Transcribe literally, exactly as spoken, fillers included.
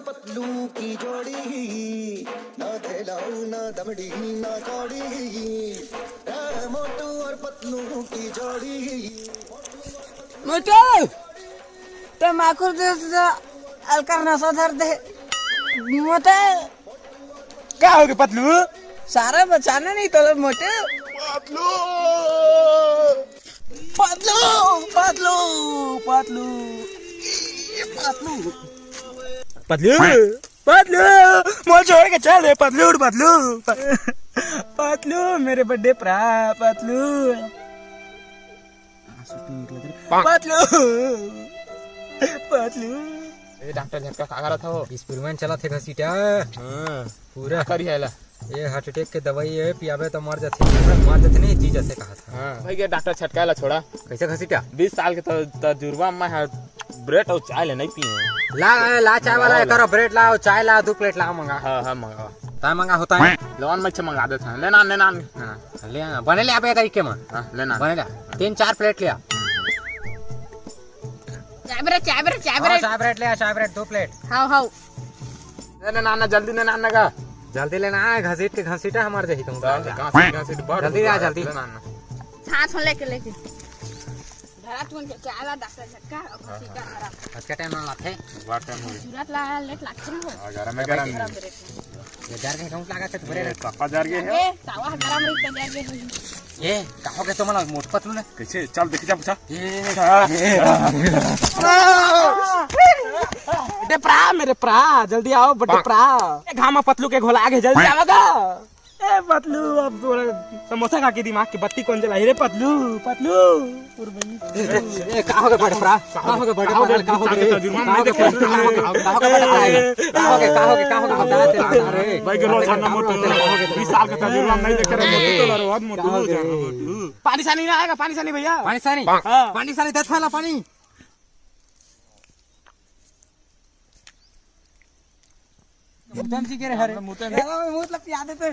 पतलू की जोड़ी, ना थैला, ना दमड़ी, ना कौड़ी। ए, मोटू और पतलू की जोड़ी। मोटू, तमाकू दे दे, अलकर नशा धर दे। मोटे। का हो गे पतलू? सारा बचाना नहीं तो मोटे। पतलू, पतलू, पतलू, पतलू, पतलू। पतलू, पतलू, मोर छोड़ के चल रे पतलू, पतलू, पतलू, मेरे बड़े भरा पतलू। पतलू, पतलू। ए डॉक्टर झटका का करत हो? स्पीडमैन चलत हे घसीटा। हाँ। पूरा करी है ला। ये हार्ट अटैक के दवाई है, पियाबे तो मर जाथे। मर जाथे नहीं, जी जाथे कहा था। हाँ। भाई ये डॉक्टर झटका ला छोड़ा। कैसे घसीटा? बीस साल के त-, तजुर्बा में है, ब्रेड और चाय ले नहीं पिए। ला, ला चाय वाला है, ला। करो ब्रेड लाओ, चाय लाओ, दो प्लेट लाओ मंगा। हाँ, हाँ, मंगाओ। ताय मंगा होता है। लोन में से मंगा देते हैं। लेना, लेना। हाँ, ले आ, बने ले आप एक तरीके में। हाँ, लेना। बने ले। तीन चार प्लेट ले आ। चाय ब्रेड, चाय ब्रेड, चाय हाँ, ब्रेड। चाय ब्रेड ले आ, चाय ब्रेड दो प्लेट। हाँ, हाँ। ले, ले, नाना, जल्दी ले, नाना का। जल्दी लेना है, घसीट के घसीटा हमार जही तुम। तो घसीट, घसीट बढ़ जल्दी आ, गया, जल्दी। ले, नाना। साथ में लेके, लेके। धरा तुमन के चाय ला, डॉक्टर झटका, और घसीटा धरा। आज का टाइम ना लाथे। वाह, टाइम हो गया। जरूरत ला, लेट लागथे ना हो। हाँ, गरम है, गरम। गरम दे रहे। ये जार के कहूँ लागा थे तुम्हारे। ए, पापा जार गए हैं। ए, तावा गरम रही तो जार गए हैं। ए, का हो गया तुम्हारा मोट पतलू ने? कैसे? चल, देख जा, पूछा। ए, हाँ। ए, बड़े भरा, मेरे भरा, जल्दी आओ, बड़े भरा। ए, घामा पतलू के घोला आगे, जल्दी आवेगा। ए, पतलू, अब तोरा समोसा खा के दिमाग के बत्ती कौन जलाई रे, पतलू, पतलू। ए, ए, का हो गया बड़े भरा? का हो गया बड़े भरा? का हो गया? तजुर्बा में नहीं देखे। का हो गया बड़े भरा? का हो गया? का हो गया? का हो गया? बता दे, अरे। भाई के रोज खाना मोटू। बीस साल का तजुर्बा में नहीं देखे रे, मोटू तो लड़ो, बहुत मोटू हो जाना, मोटू। पानी सानी ना आएगा, पानी सानी भैया। पानी सानी? हाँ। पानी सानी, दस वाला पानी। मुतन जी के रे हरे। मुतन। यार, मुतन पिया देते।